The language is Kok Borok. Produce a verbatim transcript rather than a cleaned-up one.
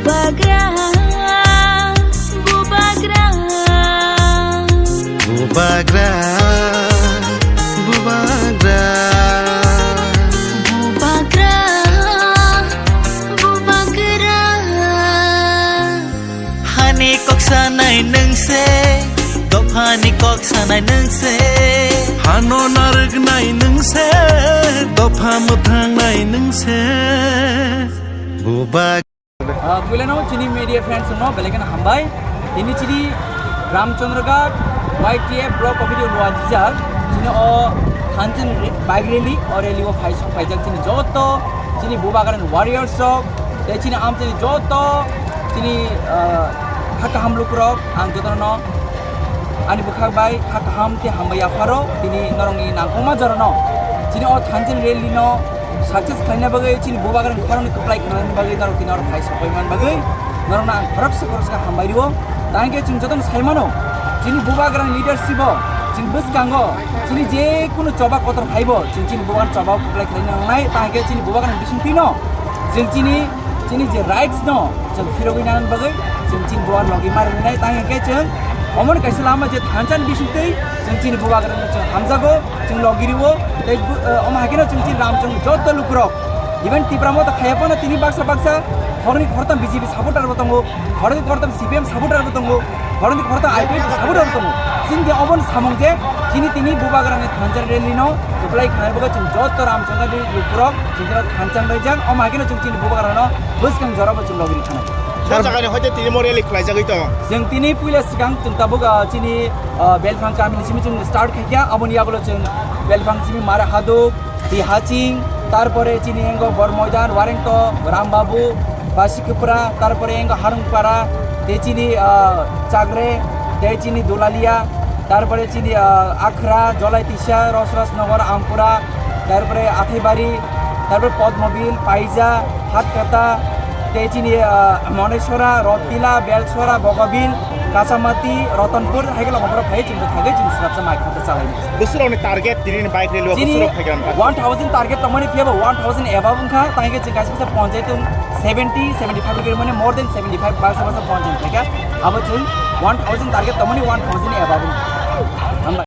Bubagra, bubagra, bubagra, bubagra. Bubagra, bubagra. Hani kok sanai nung se, dophani kok sanai nung se. Hano narwknai nung se, dopha mwthangnai nung se. Bubagra. Ah, puilano chini media friends no belai kheno hambai. Tini chini Ramchandraghat Y T F block committee o luajijak. Chini o thanchani bike rally, o rally o phai sok phaijak chini joto chini Bubagrani warriors rok, tei chini amchani joto chini, ah, kha kaham lukurok ang jotono ani bwkhak bai kha kaham tei hambai yapharo tini norokni nangkukma jorano chini o thanchani rally no success khlaina bagwi, chini Bubagrani khoroknwi kwplai khlaina bagwi norok tini oro phai sokoi man bagwi norokno ang khoroksa khoroksa hambai rio. Tangkhe chwng jotono sai mano, chini Bubagrani leadership o chwng bwskango chini je kunu choba kotor phaibo chwng chini Bubagrani choba o kwplai khlaina nangnai. Tangkhe chini Bubagrani bisingtwino chwng chini chini je rights no chwng phirogwi nang bagwi chwng chini Bubagrani logi mari nai. Tang hwnkhe chwng omoni kaisa lama je thanchani bisingtwi chwng chini Bubagrani chwng hamjago, chwng logi rio. Tei bu-, eh, omo hai kheno chwng chini Ramchwng joto lukurok, even Tipra Motha khaya phano tini baksa baksa khoroknwi khoroktham B J P supporter bo tongo, khoroknwi khoroktham C P M supporter bo tongo. Borokni khoroktham I P F T sabu rok tongo. Chini de oboni samung je chini tini Bubagrani thanchani rally no kwplai khnai bagwi chwng joto Ramchandrani lukurok chwng thanchang bai jang. Omo hai kheno chwng chini Bubagrano bwskang jorabo chwng logri khanai. Bo jagani hoite tini mo rally khlaijagwi tongo. Chwng tini puila swkang chwng tabuk, ah, chini, ah, Belphang kamini simi chwng start khaikha. Aboni yagulo chwng Belphang simi Mara Haduk, Tihaching, tarpore chini engo Bormoidan, Warengto, Rambabu, Basikupra, tarpore engo Harungpara, tei chini, ah, Chagre, tei chini Dulalia, tarpore chini, ah, Akhra, Jolaitisa, Rosrosnogor, Ampura, tarpore Athaibari, tarpore Podmobil, Paija, Hatkata, tei chini, ah, Monesora, Rotila, Belsora, Bogobil, Kachamati, Rotonpur, hai khe lokoborok phai chwng bwthagwi chwng swrapsa mai khoroksa chalainai. Bwswrokni target tini ni bike rally o chini bwswrok phai kha. One thousand target tongmani phiya bo one thousand above wngkha, tang khe chwng kaisa kaisa ponchai tong seventy, seventy five rwgwi mani more than seventy five baksa baksa ponchai phaikha, abo chwng one thousand target tongmani one thousand above wngkha. Hambai.